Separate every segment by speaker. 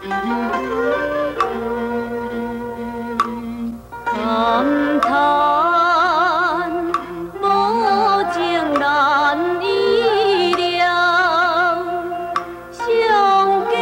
Speaker 1: 感叹无情难医疗，上加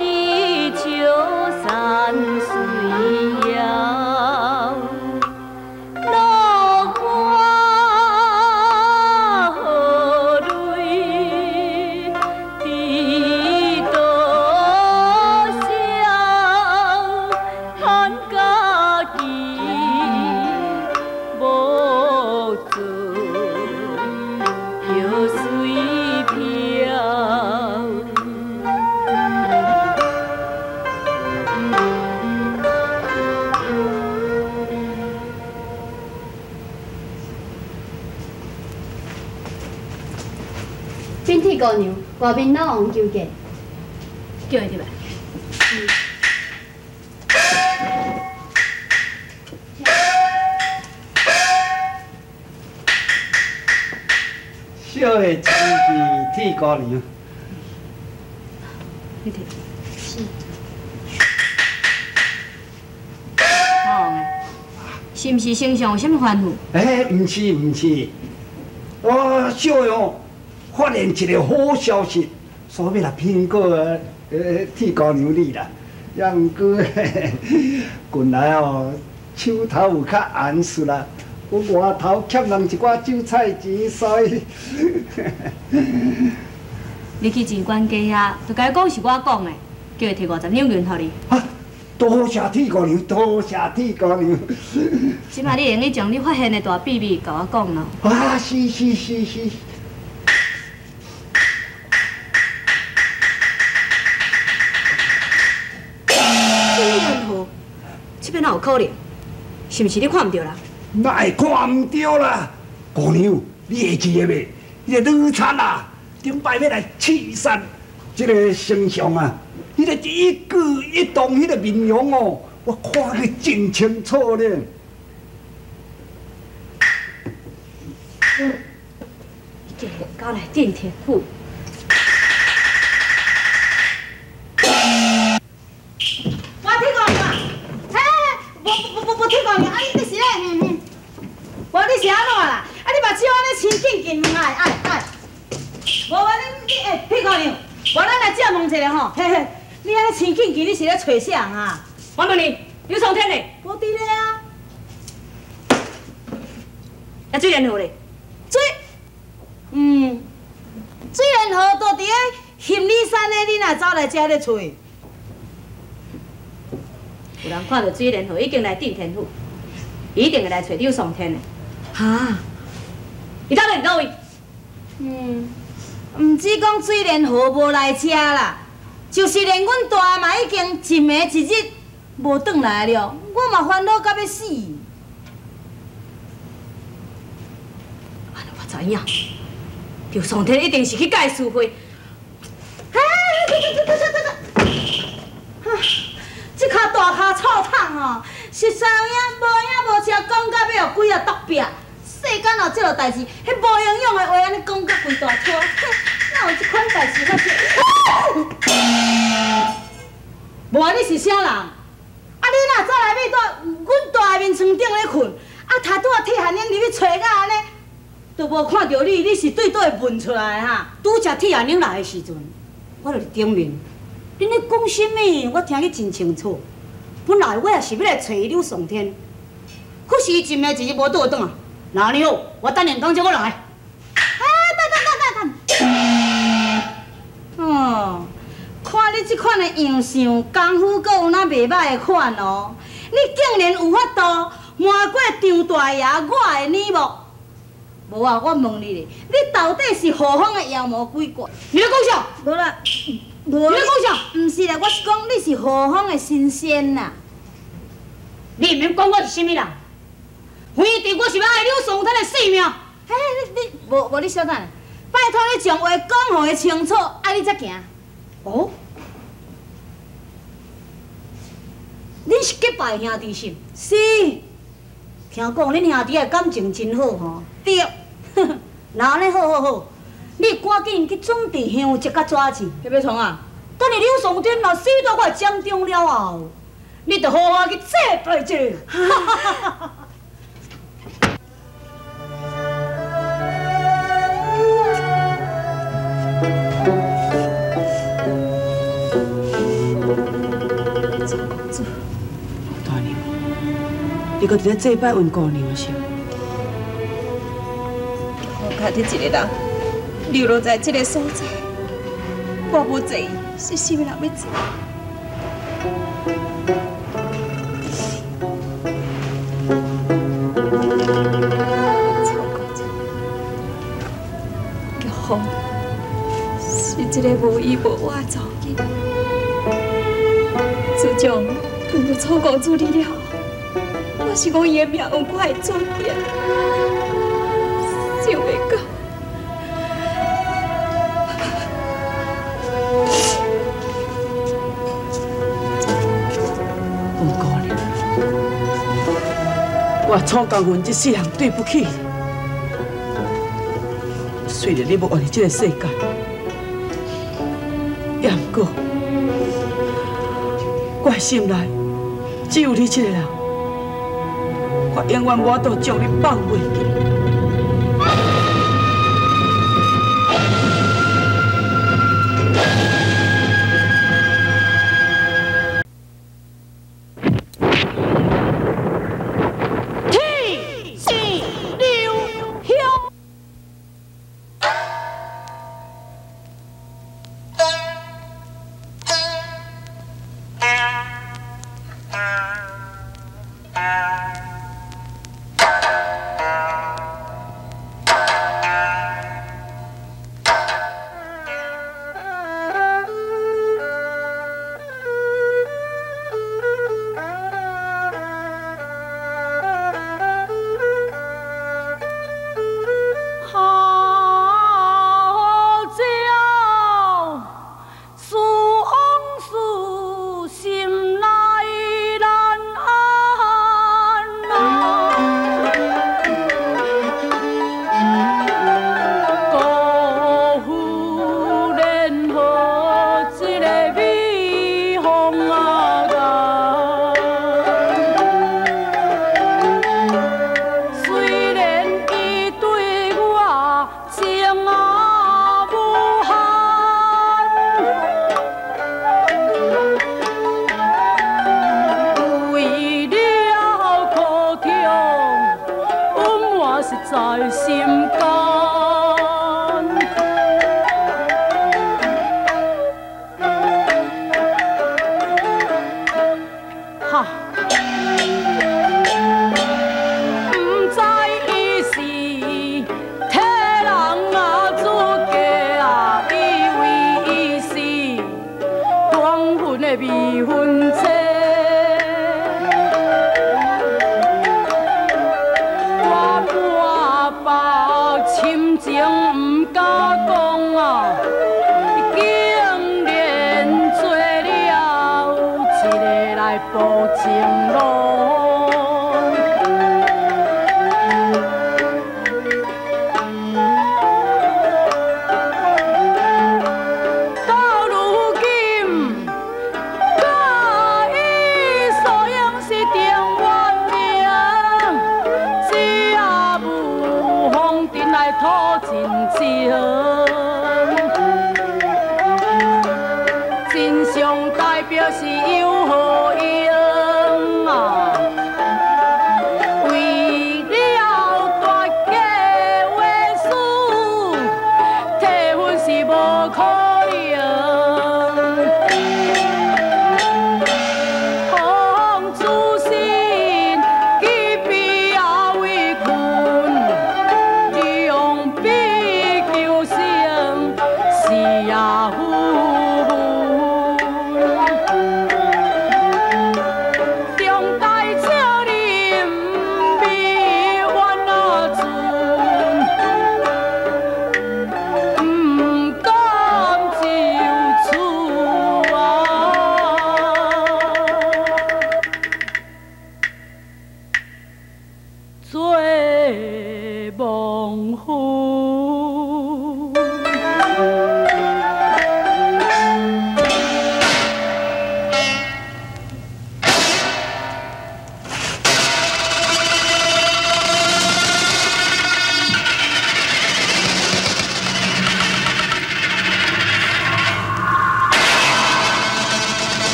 Speaker 1: 一笑山水遥。落花雨泪知多少，叹家己无做叫水漂。
Speaker 2: 禀铁姑娘，外面老王求见。
Speaker 1: 叫伊入来。
Speaker 3: 小的亲是铁姑娘。
Speaker 1: 你摕。是。老王的，是毋是身上有啥物烦恼？
Speaker 3: 哎，毋是毋是，我小的哦，发现一个好消息，所以要来聘过铁姑娘你啦。也毋过近来哦，手头有较闲事啦，我外头欠人一寡韭菜钱，所以
Speaker 1: 你去钱管家遐，就共伊讲是我讲的，叫伊提50两银予你。
Speaker 3: 啊，多谢铁姑娘，多谢铁姑娘。
Speaker 1: 这摆你会用得将你发现的大秘密共我讲咯。
Speaker 3: 啊，是是是是。
Speaker 1: 水莲河，这边哪有可能？是毋是你看毋著啦？
Speaker 3: 哪会看毋著啦？姑娘，你会记得袂？彼个女贼啊，顶摆欲来刺杀这个丞相啊，彼个一举一动，彼个面容哦，我看得真清楚咧。
Speaker 1: 伊竟然敢来镇天府！
Speaker 4: 我铁姑娘，嘿，无无无无铁姑娘，啊你你是咧？嗯嗯，无你是按怎啦？啊你目睭按呢青紧紧，哎哎哎，无无你你欸铁姑娘，无咱来借问一下吼，嘿嘿，你按呢青紧紧，你是咧揣啥人啊？
Speaker 1: 我问你，刘松天咧？
Speaker 4: 无伫咧啊。
Speaker 1: 啊水莲河咧？
Speaker 4: 水，水莲河都伫咧杏里山咧，你若走来遮咧揣？
Speaker 1: 有人看到水莲河已经来镇天府，一定会来揣刘松天的。
Speaker 4: 哈？
Speaker 1: 伊到底伫佗位？
Speaker 4: 毋止讲水莲河无来遮啦，就是连阮大嘛已经一暝一日无转来了，我嘛烦恼甲欲死。
Speaker 1: 按呢我知影，刘松天一定是去佮伊私会。
Speaker 4: 嘿，对对对对对对，哈，这跤大跤臭虫哦，实在有影无影无声，讲到欲予几仔毒壁。世间有这落代志，彼无营养的话按呢讲甲规大撮，哼，哪有这款代志发生？无啊，你是啥人？啊，你若走来欲蹛阮大的眠床顶咧睏，啊，头拄仔铁汉英入去揣到按呢，都无看著你，你是对佗位问出来的哈？
Speaker 5: 拄才铁汉英来的时阵，我就伫顶面，恁咧讲啥物，我听得真清楚。本来我也是欲来揣伊刘松天，可是伊一暝一日无倒转来。那按呢好，我等两工才阁来。
Speaker 4: 哎，等等等等等。哦，看你这款的样相，功夫阁有那袂歹的款哦。你竟然有法度瞒过张大爷我的耳目？无啊，我问你咧，你到底是何方的妖魔鬼怪？
Speaker 5: 你咧讲啥？
Speaker 4: 无啦，无。
Speaker 5: 你咧讲啥？
Speaker 4: 毋是啦，我是讲你是何方的神仙啦。
Speaker 5: 你毋免管我是啥物人。反正我是欲爱刘松天的性命。
Speaker 4: 嘿，你你无无你稍等下，拜托你将话讲予伊清楚，啊你才行。
Speaker 5: 哦，恁是结拜兄弟是毋？
Speaker 4: 是。
Speaker 5: 听讲恁兄弟的感情真好吼。
Speaker 4: 对。
Speaker 5: 那按呢好好好，你赶紧去准备香烛佮纸钱。
Speaker 4: 欲创啥？
Speaker 5: 等下柳松天若死到我掌中了后，你就好好去祭拜一下。
Speaker 1: 周公子，
Speaker 6: 大娘，你阁伫咧祭拜温姑娘是？
Speaker 7: 我家己一个人流落在这个所在，我无济伊，是啥物人欲做？曹公子，玉凤是一个无依无倚的查某囡仔。自从遇著楚公子你了后，我是讲伊的命运阁会转变，想袂到。
Speaker 6: 温姑娘，我楚江云这世人对不起你。虽然你无活伫这个世间，也毋过，我的心内只有你一个人，我永远无法度将你放袂记。
Speaker 7: 是啊，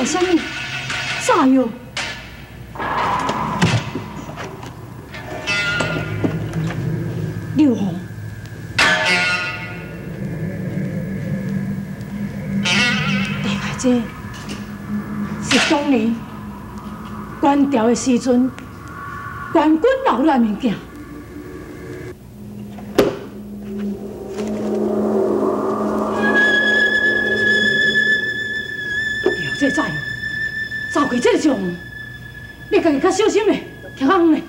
Speaker 1: 啥物？炸药？六红，大概这是当年元朝的时阵，元军留落的物件。 这炸药，走过这个石红，你家己较小心咧，行较远咧。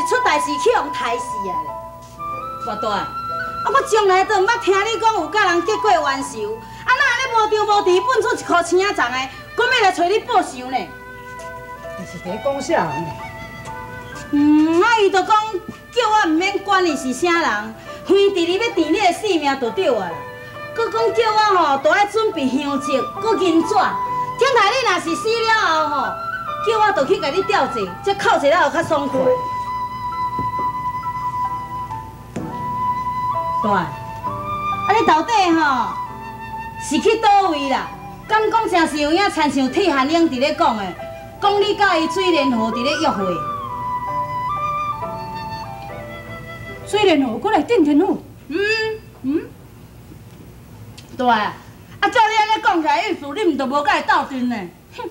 Speaker 4: 出代志去予刣死啊！偌大，啊！我从来都毋捌听你讲有佮人结过冤仇，啊，哪按呢无着无治蹦出一箍青仔粽的，阁欲来揣你报仇呢？
Speaker 1: 你是伫讲啥呢？
Speaker 4: 啊，伊就讲叫我毋免管伊是啥人，非伫咧欲断你的性命就对啊啦。阁讲叫我吼，都爱准备香烛，阁银纸。听台你若是死了后吼，叫我就去共你吊祭，才哭一了后较爽快。大，啊你到底吼是去佗位啦？敢讲真是有影，亲像铁汉英伫咧讲的，讲你佮伊水莲河伫咧约会。
Speaker 1: 水莲河阁来镇天府？
Speaker 4: 大，啊照你按呢讲起来意思，你毋就无佮伊斗阵呢？哼！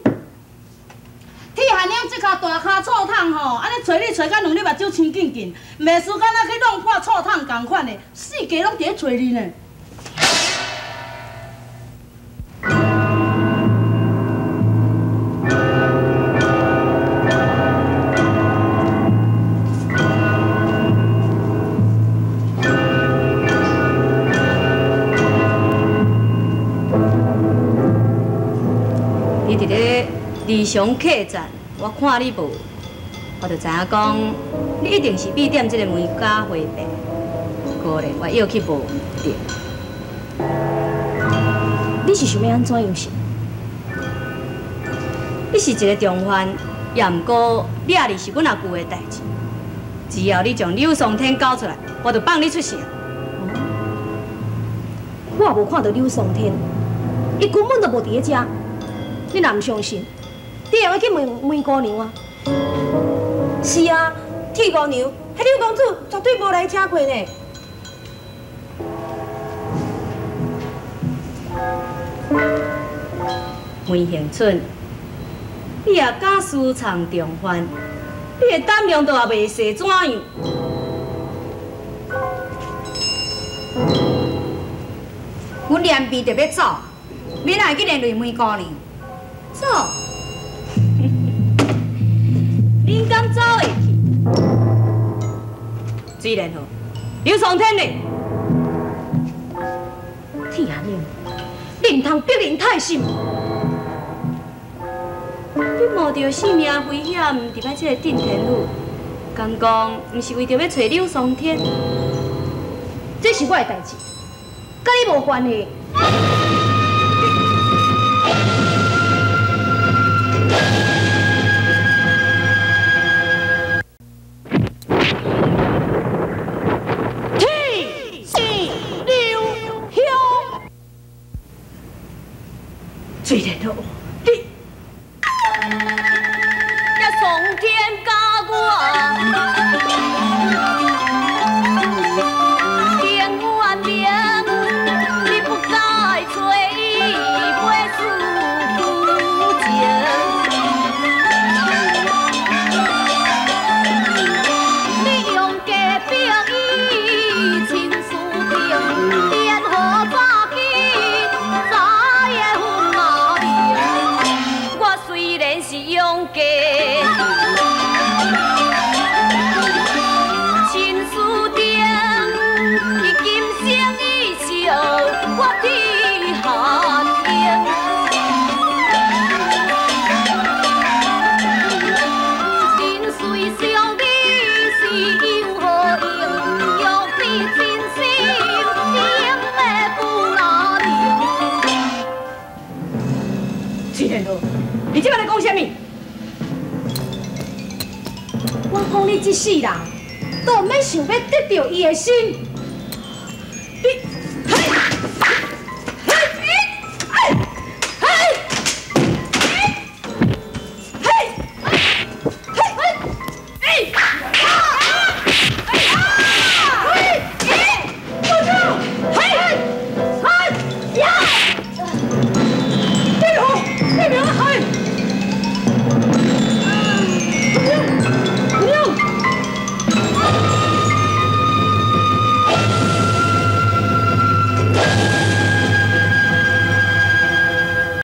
Speaker 4: 铁汉英这跤大跤醋桶吼，按呢揣你揣甲两粒目睭青紧紧，袂输敢若去弄破醋桶仝款的，四界拢伫咧揣你呢。
Speaker 1: 你伫咧日常客栈，我看你无，我就知影讲，你一定是闭踮这个梅家花店。果然，我约去无毋对。
Speaker 7: 你是想欲按怎样想？
Speaker 1: 你是一个重犯，也毋过掠你是阮阿舅的代志。只要你将柳松天交出来，我就放你出城。
Speaker 7: 我也无看到柳松天，伊根本就无伫咧遮。你若毋相信，你会用去问梅姑娘啊？
Speaker 8: 是啊，铁姑娘，彼柳公子绝对无来遮过呢。
Speaker 1: 梅杏春，你也敢私藏重犯，你的胆量都也袂细，怎样？
Speaker 5: 阮连鼻就欲走，你哪会去连累梅姑娘？
Speaker 1: 走？水莲荷，刘松天呢？
Speaker 7: 铁阿娘，你毋通逼人太甚！
Speaker 1: 你冒著性命危险入来这个镇天府，敢讲毋是为著欲揣柳松天？
Speaker 7: 这是我的代志，佮你无关系。
Speaker 1: 水莲荷，你也松天佮我情愿明，你不该揣伊买事夫情。你用假逼伊亲事定，连何早起早会分嘛明。我虽然是用假，亲事定，伊今生一笑，我铁汉英。心虽相你是有何用？若非真心，点会不哪能？
Speaker 5: 水莲荷，你这摆咧讲啥物？
Speaker 7: 我讲你这世人，都毋免想欲得著伊的心。